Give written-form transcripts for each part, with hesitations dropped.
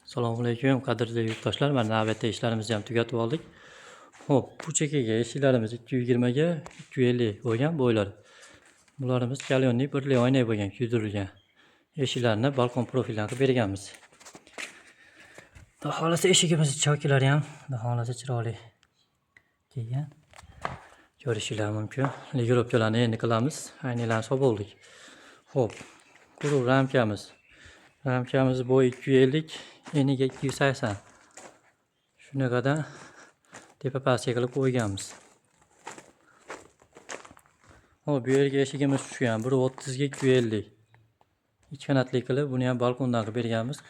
Assalomu alaykum, qadrli yurtdoshlar. Mana navbatda ishlarimizni ham tugatib oldik. Xo'p, bu chekkaga eshiklarimiz 220 ga 250 bo'lgan bo'ylar. Bularimiz kalyonli birli oynak bo'lgan, kuydirilgan. Eshiklarni balkon profildan qilib berganmiz. Xudo xohlasa eshigimiz chokilari ham xudo xohlasa chiroyli kelgan. Ko'rishinglar mumkin. Ligirovkalarni endi qilamiz. Aynaklarni solib oldik. Xo'p, quruq ramkamiz. Ramkamiz bo'yi 250, eniga 280. Shunaqadan tepa pastga qilib qo'yganmiz. Xo'p, bu yerga eshigimiz tushgan 1.30 ga 250. Ikki qanotli qilib, buni ham balkondan qilib berganmiz.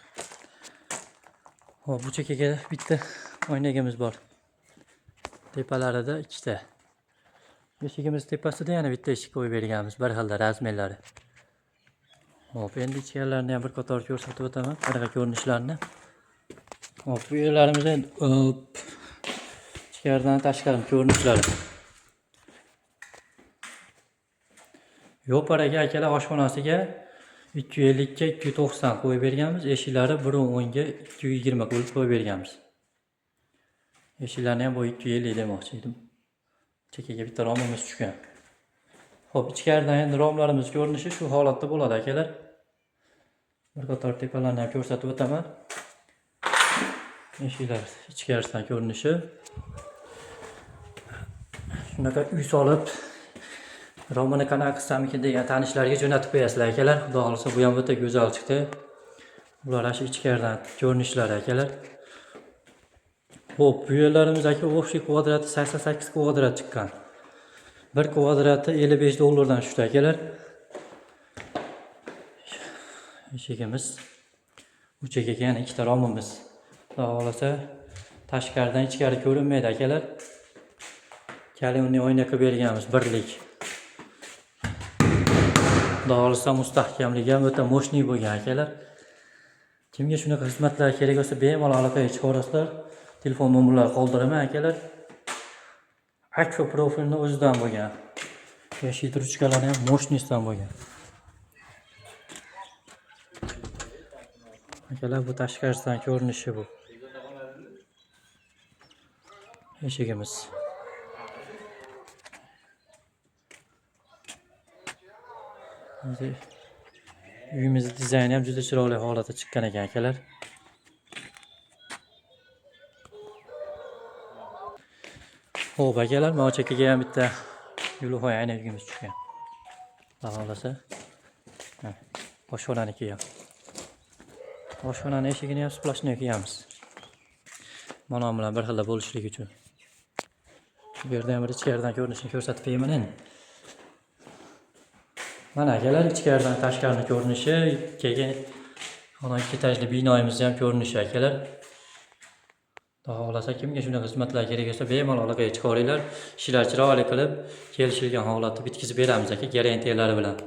Xo'p, bu chekkaga bitta oynagimiz bor. Tepalarida ikkita. Eshigimiz tepasida yana bitta eshik qo'yib berganmiz, bir xilda razmerlari. Xo'p, endi ichkarilarini ham bir qator ko'rsatib o'taman, qanaqa ko'rinishlarini. Xo'p, bu yerlarimiz endi ichkaridan tashqari ko'rinishlari. Yo'paraga akalar oshxonasiga 250 ga 290 qo'yib berganmiz. Eshiklari 1.10 ga 220 qilib qo'yib berganmiz. Eshiklarni ham bu 250 demoqchi edim. Chekkaga bitta romimiz tushgan. Xo'p, ichkaridan endi romlarimiz ko'rinishi shu holatda bo'ladi akalar. Bir qator tepalarni ham ko'rsatib o'taman. Eshiklar ichkarisidan ko'rinishi. Shunaqa uy solib romini qanaqa qilsamikin degan tanishlarga jo'natib qo'yasizlar akalar. Xudo xohlasa bu ham o'ta go'zal chiqdi. Bular ana shu ichkaridan ko'rinishlari akalar. Xo'p, bu yerlarimiz aka общий kvadrati 88 kvadrat chiqqan. Bir kvadrati 55 dollardan tushdi akalar. Eshigimiz. Uchaga yana ikkita romimiz. Xudo xohlasa tashqaridan ichkari ko'rinmaydi akalar. Kalyonli oyna qilib berganmiz birlik. Xudo xohlasa mustahkamligi ham o'ta moshniy bo'lgan akalar. Kimga shunaqa xizmatlar kerak bo'lsa bemalol aloqaga chiqaverasizlar. Telefon nomerlari qoldiraman akalar. Akfa profilni o'zidan bo'lgan. Eshik ruchkalari ham moshniysidan bo'lgan. Akalar bu tashqarisidan ko'rinishi bu. Eshigimiz. Uyimiz dizayni ham juda chiroyli holatda chiqqan ekan akalar. Xo'p akalar, mana chekkaga ham bitta yo'lxoy aynagimiz tushgan. Xudo xohlasa. Oshxonaniki ham. Oshxonani eshigini ham splashnoy qilamiz. Mana bilan bir xilda bo'lishligi uchun. Bu yerda ham bir ichkaridan ko'rinishini ko'rsatib beraman endi. Mana akalar ichkaridan tashqarini ko'rinishi, keyin mana ikki etajli binoimizni ham ko'rinishi akalar. Xudo xohlasa kimga shunaqa xizmatlar kerak bo'lsa bemalol aloqaga chiqaveringlar. Ishlar chiroyli qilib, kelishilgan holatda bitkazib beramiz aka, garantiyalari bilan.